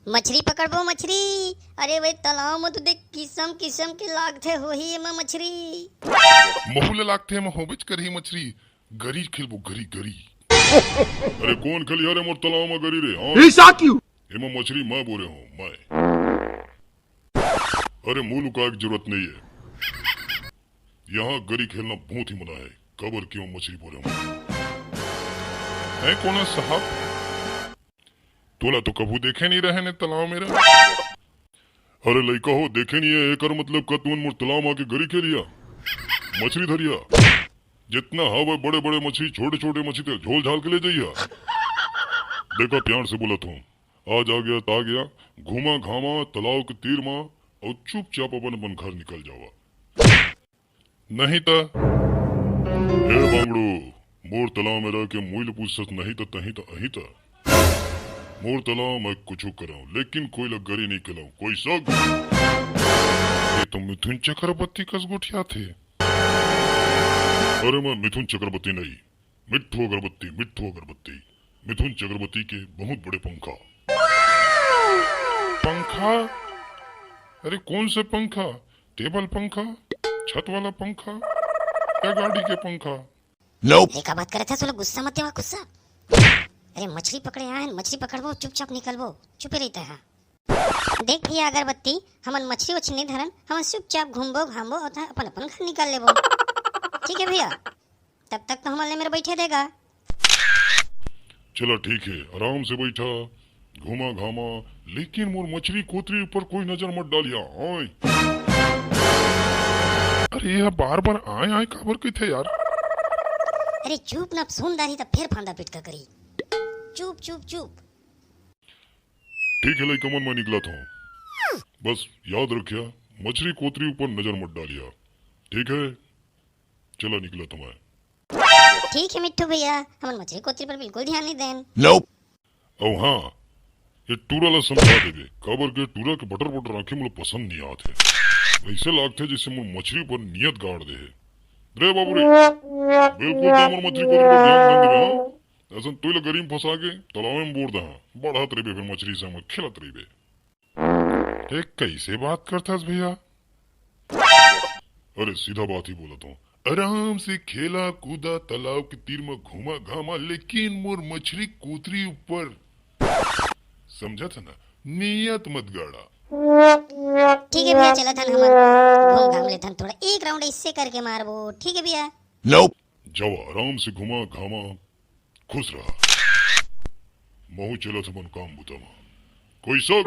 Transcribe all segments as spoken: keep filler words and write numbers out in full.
मछरी पकड़बो मछरी। अरे भाई, तालाब में तो देख, किसम किसम के लागथे होही एमा मछरी। महू ल लागथे, एमा होबेच करही मछरी। गरी खेलबो, गरी, गरी। अरे कोन खेलिया रे मोर तालाब में गरी रे, हाँ? ऐसा क्यों? एमा मछरी मैं बोरे हूँ, मैं। अरे मुँह लुकाए के जरूरत नहीं है। यहाँ गरी खेलना बहुत ही मना है, काबर कि मछरी बोरे हूँ। हैं कोन साहब? तोला तो कभू देखे नहीं रहे ने तालाब में रे। अरे लइका हो, देखे नहीं है, एकर मतलब का तुमन मोर तालाब आके गरी खेलिया, मछरी धरिया? जितना हवे बड़े-बड़े मछरी, छोटे-छोटे मछरी ते झोल झाल के ले जइया। देखा, प्यार से बोलत हूँ, आज आ गया त आ गया, घूमा घामा तालाब के तीर मा अउ चुपचाप अपन अपन घर निकल जावा। नहीं त, ए बांगड़ू, मोर तालाब में रह के मुइल पूछत नहीं त तहीं त अहीं त। मोर तालाब मैं कुछ कराऊं, लेकिन कोई ला गरी नहीं खिलाऊं, कोई सग। ये तो मिथुन चक्रवर्ती कस गोठियाथे। अरे मैं मिथुन चक्रवर्ती नहीं, मिट्ठू अगरबत्ती, मिट्ठू अगरबत्ती। मिथुन चक्रवर्ती के बहुत बड़े पंखा। पंखा? अरे कौन से पंखा? टेबल पंखा? छत वाला पंखा? या गाड़ी के पंखा? Nope। ये का बात करत हस, गुस्सा मत देवा, गुस्सा। अरे मछरी पकड़े आए हन, मछरी पकड़बो, चुपचाप निकलबो, चुपे रहिते हा। देख भैया अगरबत्ती, हमन मछरी वछरी नहीं धरन, हमन चुपचाप घूमबो घामबो और अपन अपन घर निकल लेबो। ठीक है भैया, तब तक तो हमन ले मेरे बैठे देगा। चला ठीक है, आराम से बैठा, घूमा घामा, लेकिन मोर मछरी कोतरी ऊपर कोई नजर मत डालिया। ओए। अरे ये बार बार आए आए काबर कहिथे यार? अरे चुप ना, सुन डारी त फिर फांदा पिटका करी। चुप चुप चुप। ठीक है लइका मन, मैं निकलत हूँ, बस याद रखिया, मछरी कोतरी ऊपर नजर मत डालिया, ठीक है? चला निकलत हूँ मैं। ठीक है मिट्ठू भैया, हमन मछरी कोतरी पर बिल्कुल ध्यान नहीं देन। Nope। अउ हाँ, ये टूरा ला समझा देबे, काबर के टूरा के बटर बटर आंखी मोला पसंद नहीं आत है। ऐसे लागथे जैसे मोर मछरी पर नियत गाड़ दे है। रे बाबू रे, बिल्कुल तो मोर मछरी कोतरी पर ध्यान देबे, हाँ? असन तोय ला गरी में फंसा के तालाब में बोर दहा, बढ़त रहिबे, फिर मछरी संग खेलत रहिबे। ए, कैसे बात करथस भैया? अरे सीधा बात ही बोलत हूँ, आराम से खेला कूदा, तालाब के तीर में घूमा घामा, लेकिन मोर मछरी कोतरी ऊपर, समझत है ना, नियत मत गाड़ा। ठीक है भैया, चलत हन हमन, घूम घाम लेथन थोड़ा, एक राउंड इससे करके मारबो, ठीक है भैया? Nope। जावा, आराम से घूमा घामा, खुश रहा। महू चलत हूँ अपन काम बुता मा। कोई सब?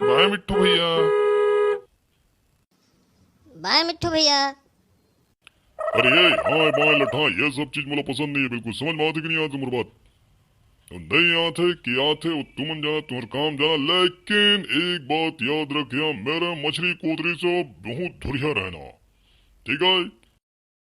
बाय मिट्ठू भैया। बाय मिट्ठू भैया। अरे ये, हाँ, बाय लठा, ये सब चीज मोला पसंद नहीं है बिल्कुल। समझ में आथे कि नहीं आथे मोर बात? नहीं आथे कि आथे, वो तुमन जाना, तुम्हार काम जाना, लेकिन एक बात याद रखिया, मेरे मछरी कोतरी से बहुत धुरिया रहना, ठीक है?